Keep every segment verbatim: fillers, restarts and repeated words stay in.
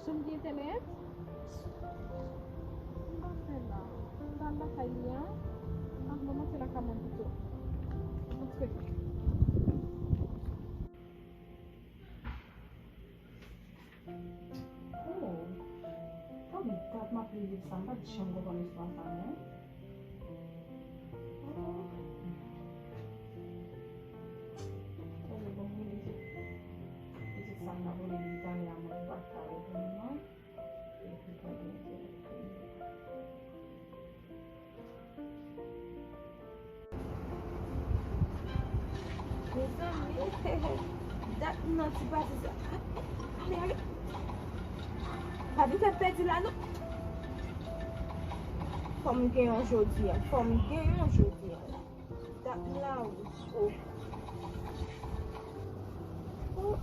Janm gen entènèt? M pa fè la. M pa al lakay li a. Ah, mwen monte lakay mwen pito. Antre. Oh. Konbyen tan m ap li liv sa, m pa t janm konprann istwa sa, non. Oh. Tande, bon, m li. Pitit sa m ap li li talè a, mwen pa ka reponn, non. Epi pa gen entènèt. Mezanmi, dat m nan ti pati sa. Ale, ale. Pa gen tèt pèdi la, non. Fò m gen yon jodi a. Fò m gen yon jodi a. Dat m la, wi. Oh. Oh.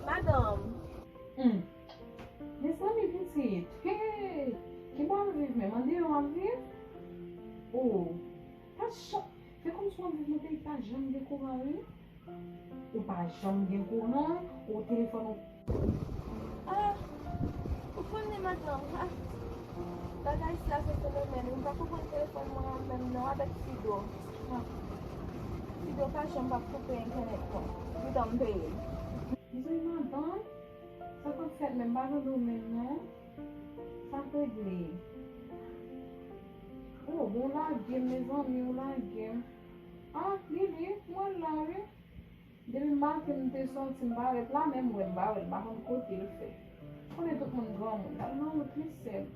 Madanm. Hmm. Mezanmi pitit. Hey! Ki bò w ap viv menm? Andeyò w ap viv? Oh. Pa chan-, fè kòmsi w ap viv nan peyi pa janm gen kouran, wi. Ou pa janm gen kouran, ou telefòn ou. Ah, ou konnen madanm, ah, bagay sa se fenomèn, ou pa konprann telefòn mwen an menm non, avèk Fido. Ah, Fido pa janm p ap koupe entènèt mwen, poutan m peye. Mezanmi madanm, sa k ap fèt menm, m pa tande w menm non. Sa k regle? Oh, bon, w lage m, mezanmi, w lage m. Ah, Lili, mwen la, wi. Depi maten m te sòti, m pa wè l la, menm wè m pa wè l, m pa konn kote l fè. Konnen tout moun granmoun, l al nan wout li sèl.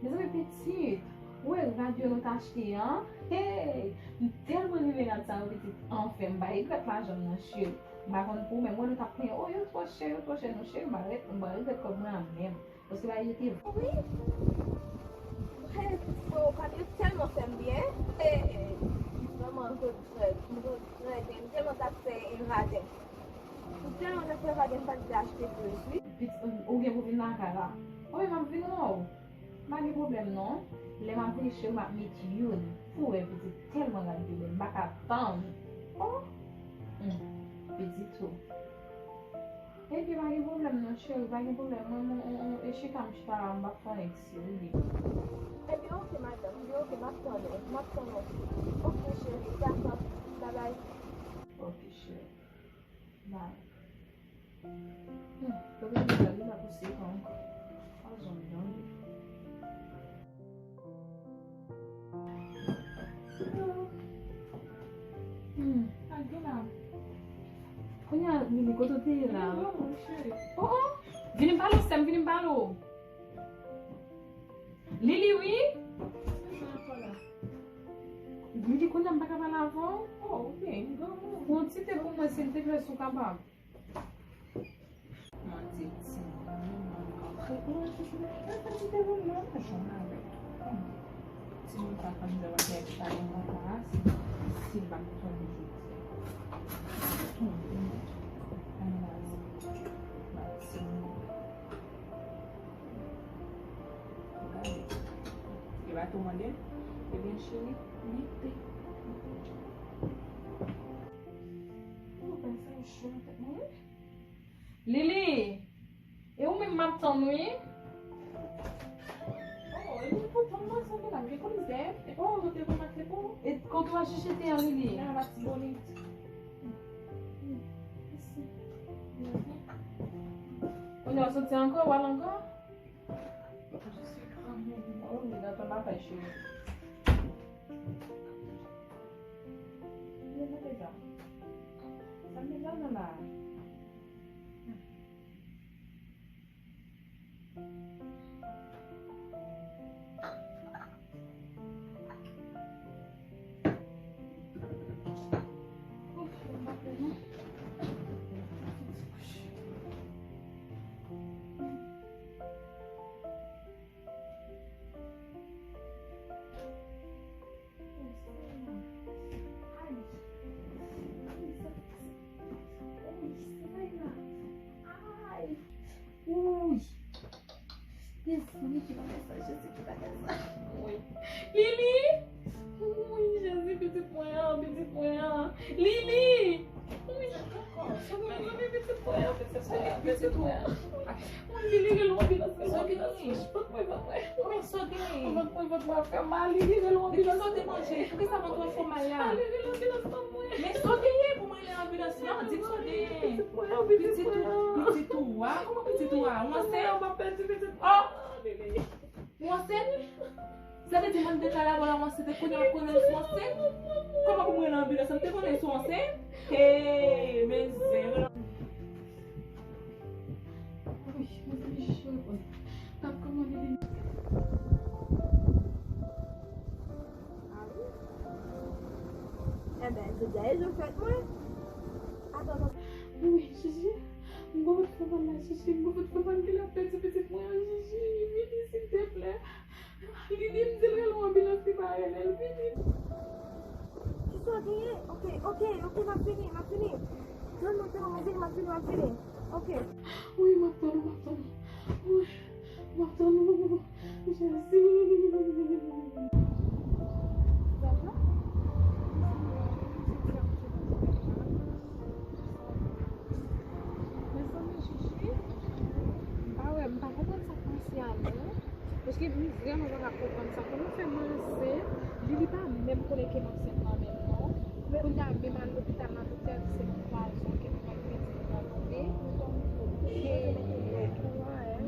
Mezanmi pitit, ou wè rad yo nou t achte an? Hey! M tèlman renmen rad sa yo pitit, anfen, m pa regrèt lajan m nan cheri. M pa konn pou ou, men mwen nou t ap plenyen, oh, yo twò chè, yo twò chè, non cheri, m pa regrèt, m pa regrèt kòb mwen an menm. Paske bagay yo te wi. Hey, frè, pale yo tèlman fè m byen. Hey, m vrèman regrèt, m regrèt, m tèlman t ap fè evaden. M tèlman t ap fè evaden, m pa t vle achte plis, wi. Pitit, ou gen pou vin lakay la. Wi, m ap vin wè w. Pa gen pwoblèm non. Lè m ap vini cheri, m ap met youn pou wè pitit tèlman rad yo bèl, m pa ka tann. Oh! Hmm. Pitit ou. Ebyen, pa gen pwoblèm non, cheri, pa gen pwoblèm. Mwen, mwen, mwen, mwen, e chita m chita la, m p ap fè anyen, cheri. Ebyen, oke, madanm, ebyen, oke, m ap tann ou, m ap tann ou. Oke, cheri, dakò, babay. Oke, cheri. Bye. Hmm, kote m pral, li la pou sèt an ankò. Pa janm janbe. Hmm. Kounye a, Lili, kote w te ye la? Oh, oh. Vini m pale w, sè m, vini m pale w. Lili, wi. Lili, kounye a m pa ka pale avè w? Fè yon ti te pou mwen, silvouplè, si w kapab. Mande timoun nan antre. Ou wè se sou nan kantite moun nan, jwenn avèk. Timoun sa fè m di w gen pa gen mwen pa si, si l pa tonbe jodi a. Tonbe, ann raze. Ba timoun. Gade. E pa tou mande? Ebyen, cheri, mete. Ou wè sa yo cho nan tèt mwen, wi. Lili, e ou menm m ap tann wi. Oh, e mwen kontan mwen sa gen la, gen koulizè. Oh, ou te konn ap te pou. E kote w al chèche te an, Lili? La, Latibonit. Kounye a w soti ankò, w al ankò? Je suis grande. Oh, li nan ton lapay, cheri. Li nan deja. Sa m deja nan la. Uy! Mezanmi, ki bagay sa, Jezi, ki bagay sa. Uy. Lili! Uy, Jezi, pitit mwen an, pitit mwen an. Vant mwen ap fè mal, li rele yon ambulans. Depi sa w te manje, poukisa vant ou ap fè w mal la? Li rele yon ambulans ban mwen. Men sa w genyen pou m rele anbilans lan? Di m sa w genyen. Pitit ou, pitit ou a? Kòman pitit ou a? Ou ansent? Ou ansent? Sa vle di mwen te ka la, vwala, ou ansent, e kounye a m ap konnen sou ansent? Kòman pou m rele anbilans? M te konnen sou ansent? Hey, men zen. Wi, mezanmi, Chichi reponn. T ap kòmande li. Ah wi. Enben, jodi a e jou fèt mwen. Atann, atann. Wi, Chichi, m gon fè mal la, Chichi, m gon fè mal, li ap pèdi pitit mwen an, Chichi, vini, silteplè. Li di m di l rele yon anbilans, li pa rele l, vini. Kisa w genyen? Ok, ok, ok, m ap vini, m ap vini. Tann mwen, tann mwen, m ap vini, m ap vini, m ap vini. Ok. Wi, m ap tann ou, m ap tann ou. Wi, m ap tann ou. Jezi. Mezanmi, Chichi, m pa wè, m pa konprann sa k pase a non. Paske m vrèman pa ka konprann sa. Kòman fè m ansent? Li, li pa menm konnen ke m ansent nan menm non. Kounye a, menm al lopital la, doktè a di se yon pwazon ke m pral pèdi pou mwen tonbe. Ke,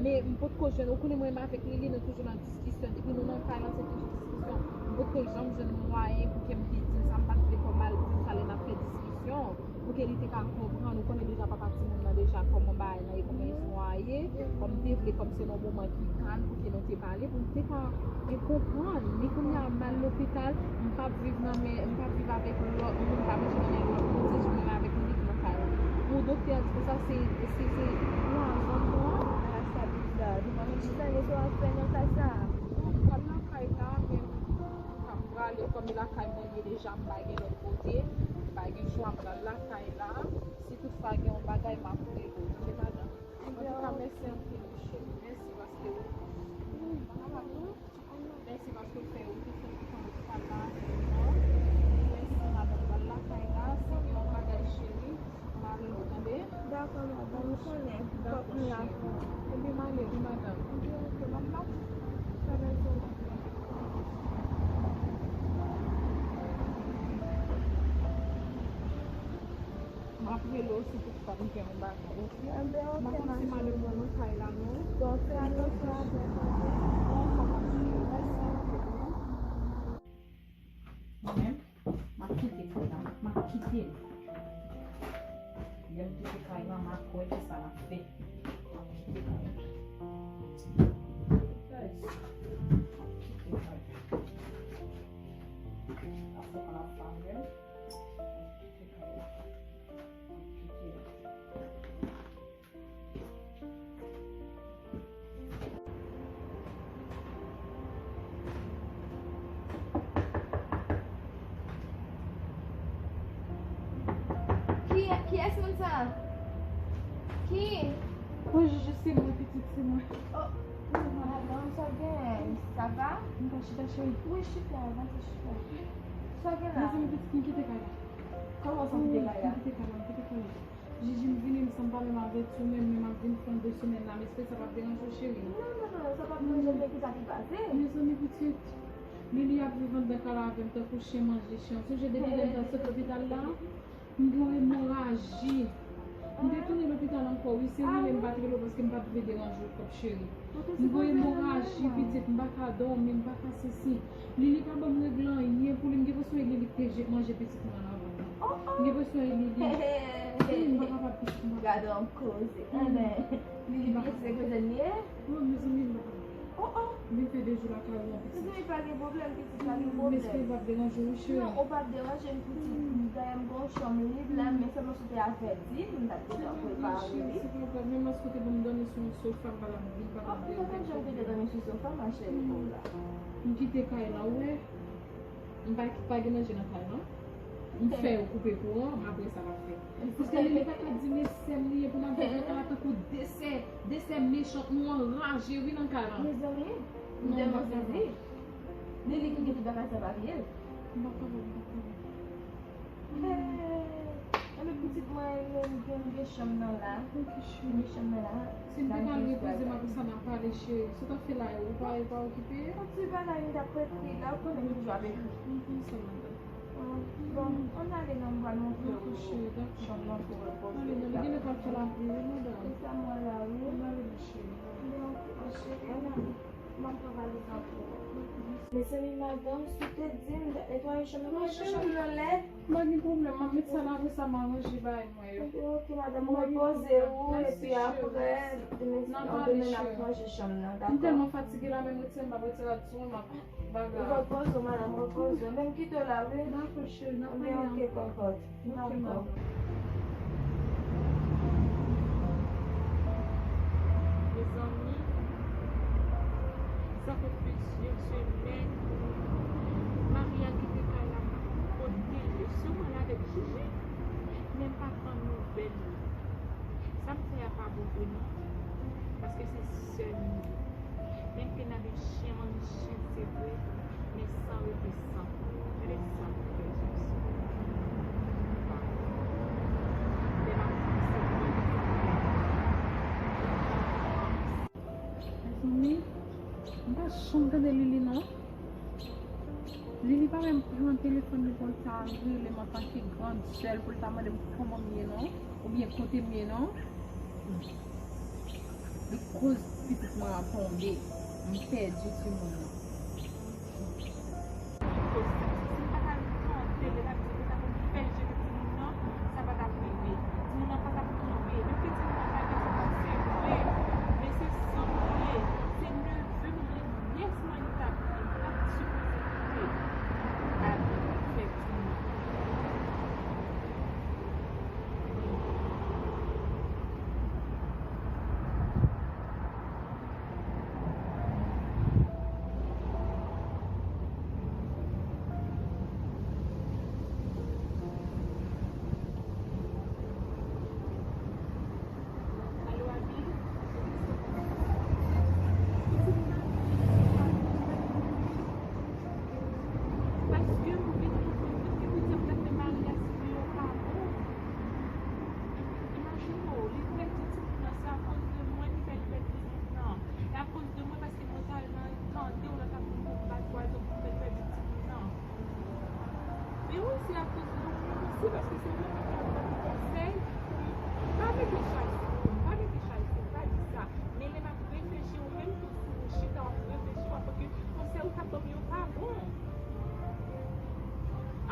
men m potko jwenn, ou konnen mwen menm avèk Lili, nou toujou nan diskisyon. Depi nou nan kay lan, se toujou diskisyon. M potko janm jwenn mwayen pou ke m te di l sa, m pa t vle fè w mal, pou talè n ap fè diskisyon. Pou ke li te ka konprann, ou konnen deja papa timoun nan deja kòman bagay lan ye, kòman istwa a ye, kòm m te vle, kòm se nan moman ki kalm, pou ke nou te pale, pou m te ka, e, konprann. Men kounye a, m al lopital, m p ap viv nan men, m p ap viv avèk lòt moun, m pa manje nan men lòt moun, se jis mwen avèk li ki nan kay la. Pou doktè a di konsa, se, se, se pwazon pou an. Ala sa bizar, nou pa konn kisa nèg yo ap fè nan ka sa. Bon, m pral lakay la, men m prale, kòm lakay mwen ye deja, m pa gen lòt kote, m pa gen chwa, m pral lakay la. Si toutfwa gen yon bagay, m ap rele w. Tande, madanm. Antouka, mèsi anpil, wi, cheri. Mèsi paske ou, mèsi paske ou fè, ou te fè tan pou w al la avèk mwen. Mèsi, madanm. M pral lakay la. Si gen yon bagay, cheri, m ap rele w, tande? Dakò, madanm, ou konnen, fòk m la pou ou. Ebyen, m ale, wi, madanm. Ebyen, ok, m ap la. Travay sou ou. M ap rele w si toutfwa m gen yon bagay, ok? Enben, ok, m ap di madanm mwen nan kay la, non. Bon, fè atansyon avè w, ok? Bon, sa va, cheri. Mèsi. Mwen menm, m ap kite kay la, m ap kite l. Lè m kite kay la, m ap wè kisa l ap fè. M ap kite kay la. Guys, m ap kite kay la. Afè pa ap pa menm. M ap kite kay la. M ap kite l. Ki, kiyès moun sa? Ki? Oh, Juju, se mwen, pitit, se mwen. Oh, madanm, sa w gen? Sa va? M ka chita, cheri? Wi, chita, vanse chita. Sa w gen la? Mezanmi, pitit, m kite kay la. Kòman sa w kite kay la? M kite kay la, m kite kay la. Jiji, m vini, m sanm pa menm avèti w menm, men m ap vin fè yon de semèn la, m espere sa p ap deranje w, cheri. Non, non, non, sa p ap deranje m, men ki sa ki pase? Mezanmi pitit, Lili ap viv anndan kay la avè m tankou chen manje chen. Sonje depi lè m t al sot lopital la, m gen yon emoraji. M te tounen lopital ankò, wi, se wi, men m pa t rele w paske m pa t vle deranje w twòp, cheri. M gen yon emoraji, pitit, m pa ka dòmi, m pa ka sesi. Lili pa ban m regle anyen pou li. M gen presyon e Lili ki te je-, manje pitit mwen an avan. M gen presyon e Lili. Wi, m pa kapab pitit mwen. Gade yon koze. Enben, Lili byen se koze l ye? Oh, mezanmi, m pa kapab. Oh, oh. M vin fè de jou lakay ou an, pitit. Mezanmi, pa gen pwoblèm, pitit, pa gen pwoblèm. M espere l p ap deranje w, wi, cheri. Non, ou p ap deranje m, pitit. Dayè, m gen yon chanm lib la, men sèlman si w te avèti m, m t ap gentan prepare li. Se pa grav, men m panse w te ban m dòmi sou yon sofa, m pa t ap, m pa t ap deranje w. Oh, m pa t ap janm kite w dòmi sou sofa, ma chérie, pou w la. M kite kay la, ou wè. M pa, pa gen manje nan kay lan. M fè yo koupe kouran, m apre sa m ap fè. Paske Lili pa ka di men sè m li ye pou m ap viv nan kay la tankou de sè, de sè mechan nou anraje wi nan kay lan. Mezanmi, m tèlman sezi. Lili ki gen tout bagay sa pa vye. M pa kapab, m pa kapab. Hey. Pitit mwen, gen, gen, gen chanm nan la. Gen chanm nan la. Si m te ka al repoze m apre sa n ap pale, cheri. Sa w t ap fè la, ou pa, ou pa okipe? Yon ti bagay m t ap ekri la, ou konnen m toujou ap ekri. M konn sa, madanm. Bon, ann ale non, m pral montre w chanm nan pou w repoze. Ale non, li genlè pral fè lapli, wi, madanm. E sa mwen la, wi. Ann ale non, cheri. Ann ale. M ap pran valiz lan pou ou. Mezanmi, madanm, si w te di m, m t ap netwaye chanm nan, paske chanm nan lèd. Pa gen pwoblèm, m ap met sa la, apre sa m aranje bagay mwen yo. Ok, ok, madanm, ou repoze w, epi apre, demen, demen n ap ranje chanm nan, dakò? M tèlman fatige la, menm retire m p ap retire l sou mwen, m ap bagay. Repoze w, madanm, repoze w. Men m kite w la, wi. Dakò, cheri, n ap pale ankò. Ok, konpòt. Ok, madanm. Mezanmi, sa fè plizyè semèn, Maria kite kay la, m pa konn kote l ye. Siman l avèk Jiji, men m pa pran nouvèl li. Sa m fè a pa bon vre non, paske se sè m li ye. Menm ke n ap chen manje chen, se vre, men san rete san. Gade sa pou fè Jezi. Lè m ap di se vre, mezanmi, m pa janm tande Lili non. Lili pa menm pran telefòn li pou l ta rele m antanke grann sè l, pou l ta mande m kòman m ye non, oubyen kote m ye non. Li koz pitit mwen an tonbe. M pèdi timoun nan. Li koz sa. Si m pa t al tande lè l ap di pou ta konn fè je de timoun nan, sa pa t ap rive. Timoun nan pa t ap tonbe. Menm ke timoun nan pa gen sa, se vre. Men se san m li ye. Se neve m li ye. Yes, mwen li t ap, li t ap sipoze kite. Al fè timoun. Alo, Abi? Paske m vin konprann ke podyab la fè Maria sibi yo pa bon. Imajine w, li pèdi timoun nan, se akoz de mwen li fè l pèdi timoun nan. E akoz de mwen, paske mwen t al nan tande w nan tap vin bat vwazon pou fè l pèdi timoun nan. Men wi, se akoz de ou menm osi, paske se ou menm ki ap ban m konsèy pou m pa mete chay sou ou, pa mete chay sou ou, pa di sa. Men lè m ap reflechi, ou menm tou, si ou chita w ap reflechi, w ap wè ke konsèy ou t ap ban m yo pa bon.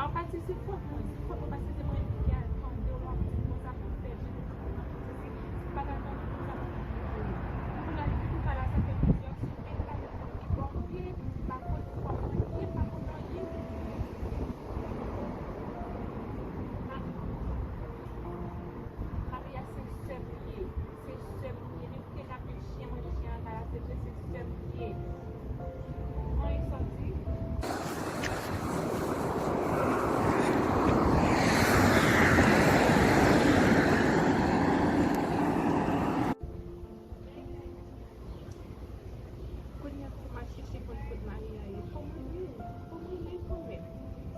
A w pa di se fòt mwen, se fòt mwen, paske se mwen ki al tande w ap di konsa pou m pèdi timoun nan, pou sesi, si m pa t al tande konsa, pa t ap rive. Kounye a, depi tou talè, sa fè plizyè semèn, pa gen fòm ki bò m ye, m pa konn kòman m ye, m pa konn anyen. Maria se sè m li ye, se sè m li ye. Depi ke n ap chen manje chen an kay la, se vre, se sè m li ye. Anyen sòti. Kounye a pou m al chèche konn kot Maria ye. Fò m rele l. Fò m rele l kanmenm.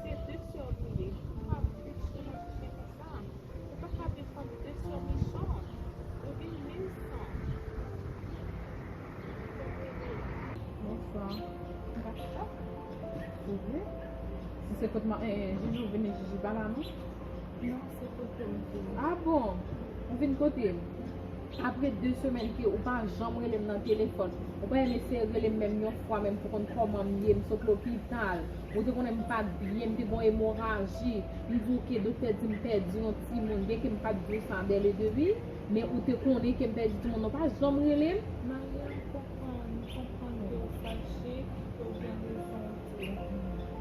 Se de sè w nou ye. Poukwa w ap vin chèche konsa? Ou pa ka vin fè m de sè mechan. Ou vin menm san. Fò m rele l. Bonswa. Bonswa. Ou vle? Si se kot ma, eh, Jiji ou vini, Jiji pa la non? Non, se kote m vini. Ah bon? Ou vin kote m? Apre de semèn ke ou pa janm rele m nan telefòn, ou pa janm eseye rele m menm yon fwa menm pou konn kòman m ye, m sot lopital, ou te konnen m pa t byen, m te gon emoraji, m di w ke doktè di m pèdi yon timoun, byenke m pa t di w sa dès le début, men ou te konnen ke m pèdi timoun nan, ou pa janm rele m. Maria, m konprann, m konprann ke w fache, ke w gen rezon w di.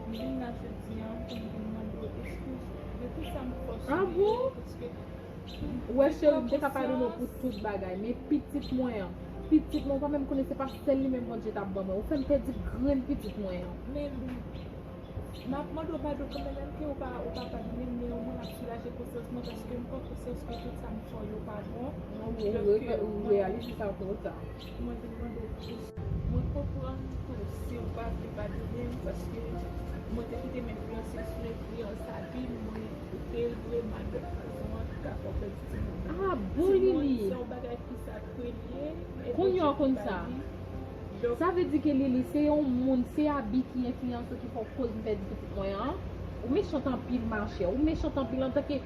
M vin la jodi a pou m vin mande w eskiz de tout sa m fè w sibi, paske Ou wè, cheri, m te ka padone w pou tout bagay, men pitit mwen an, pitit mwen, ou pa menm konnen se pa sèl li menm Bondye t ap ban mwen. Ou fè m pèdi grenn pitit mwen an. Men, m ap mande w padon kanmenm, menm ke ou pa, ou pa padone m, men omwen m ap soulaje konsyans mwen, paske m pran konsyans ke tout sa m fè w yo pa bon. Ou, ou, ou reyalize sa twò ta. Mwen vin mande w pou Mwen konprann tou si w pa vle padone m, paske mwen te Se m enfliyanse sou enfliyans a vi m, mwen koute l vre, malgre pwazon an ki ka fè w pèdi timoun nan. Ah bon, Lili. Se yon bagay ki sakre li ye. Kounye a w konn sa. Sa vle di ke Lili, se yon moun, se abi ki enfliyanse w ki fè w koz m pèdi pitit mwen an. Ou mechant anpil, machè. Ou mechant anpil antanke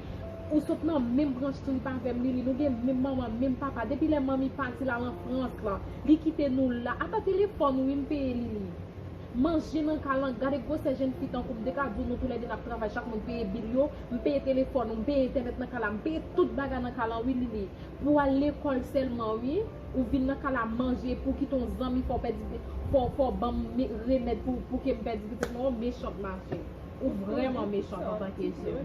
ou sot nan menm branch trip avè m, Lili. Nou gen menm manman, menm papa. Depi lè manmi pati l al an Frans lan, li kite nou la. Ata telefòn wi m peye, Lili. Manje nan kay lan, gade gwosè jenn fi tankou m, m te ka di w nou toulède n ap travay, chak moun peye bil yo, m peye telefòn ou, m peye entènèt nan kay la, m peye tout bagay nan kay lan wi Lili. Pou w al lekòl sèlman wi, ou vin nan kay la manje, pou kite yon zanmi fè w pèdi, fè w, fè w ban m remèd pou, pou ke m pèdi pitit mwen, w mechant machè. Ou vrèman mechant antanke jèn.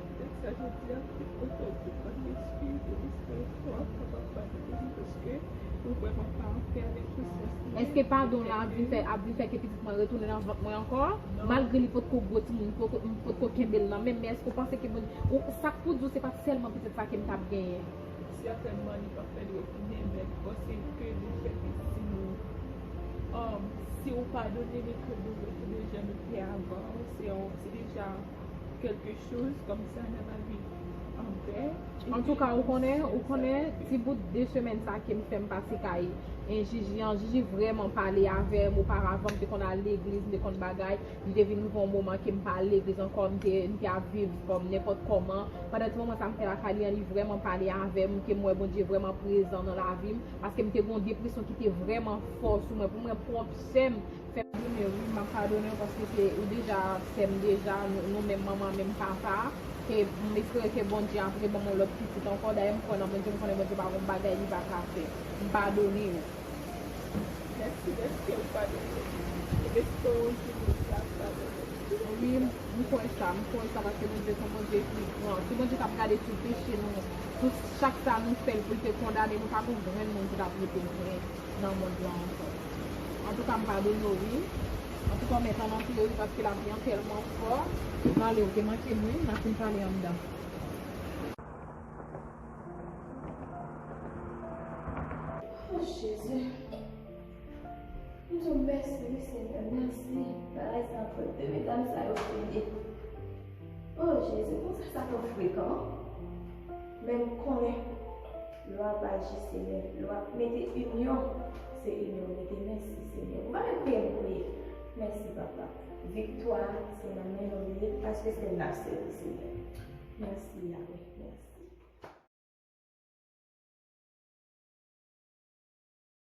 Èske padon la ap vin fè, ap vin fè ke pitit mwen retounen nan vant mwen ankò? Malgre li potko gwo timoun, m potko, m potko kenbe l nan men m, men èske w panse ke Bondye, ou, sa k pou di w se pa t sèlman pitit sa ke m t ap genyen? Sètènman, li p ap fè l retounen, men m panse ke lefètke si nou, um, si w padone l e ke nou retounen jan nou te avan, se yon, se deja quelque chose comme ça dans la vie en paix. Antouka, ou konnen, ou konnen, ti bout de semèn sa ke m fè m pase kay en Jiji an, Jiji vrèman pale avè m. Oparavan, m te konn al legliz, m te konn bagay. M te vin rive yon moman ke m pa al legliz ankò, m te, m te ap viv kòm nenpòt kòman. Pandan ti moman sa m fè lakay li an, li vrèman pale avè m, ke m wè Bondye vrèman prezan nan lavi m, paske m te gen yon depresyon ki te vrèman fò sou mwen. Pou mwen pwòp sè m fè m padone, wi, m ap padone w paske se ou deja sè m deja, nou, nou menm manman, menm papa. Ke m espere ke Bondye ap reban m yon lòt pitit ankò. Dayè, m kwè nan Bondye, m konnen Bondye pa gen yon bagay li pa ka fè. M padone w. Mèsi dèske ou padone m. M espere yon jou Bondye ap padone m. Wi, m kwè sa, m kwè sa paske Bondye se yon Bondye ki gran. Si Bondye t ap gade tout peche nou, tout chak sa nou fè l pou l te kondane nou, pa gen yon grenn moun ki t ap rete vre nan mond lan ankò. Antouka, m padone w wi. Antouka, w mèt antre wi, paske lavi an tèlman fò. M ale, w te manke m wi, n a fin pale anndan. Oh, Jezi. M di w mèsi wi, Senyè, mèsi. Bagay sa fèt, de medam sa yo fini. Oh, Jezi, konsa sa twò frekan. Men m konnen lè w ap aji, Senyè, lè w ap mete inyon, se inyon w mete. Mèsi, Senyè. Ou pa menm priye m priye. Mèsi, Papa. Viktwa se nan men nou li ye, paske se l n ap sèvi, Senyè. Mèsi, Yahweh.